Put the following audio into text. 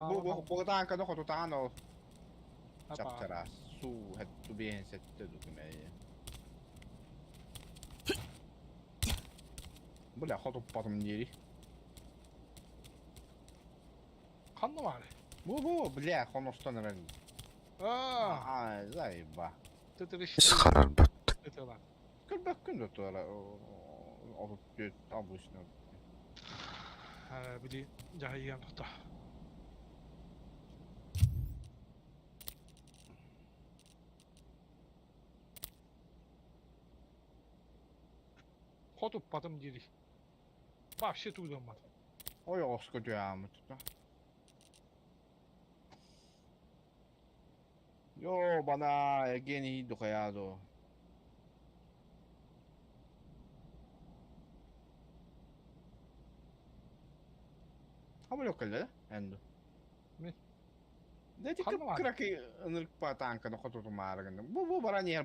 Бу бу бу тааҥканы хотутаан ол чап-чараас суу хэтту биэһин сэттэ дукумэйи. Бля хотуппатым диэри. Ханна баар? Бу бу бля хоностон эрэн. Аа, Аа, заеба. Ис харарбат. Ытыла. Көрбөккүн да туора 34 обычно. Били дьаһайыам тута. Хотуппатым дири. Вообще туудамматым. Ойоҕоско түһээммит тута. Йоо, бана Евгений духая дуо. Хамылёк кэллэ да эн ду. Мин. Дэ ити Ханна баар? кыракый ынырыкпа тааҥканы хотутумаары гынным. Бу бу баран иһэр.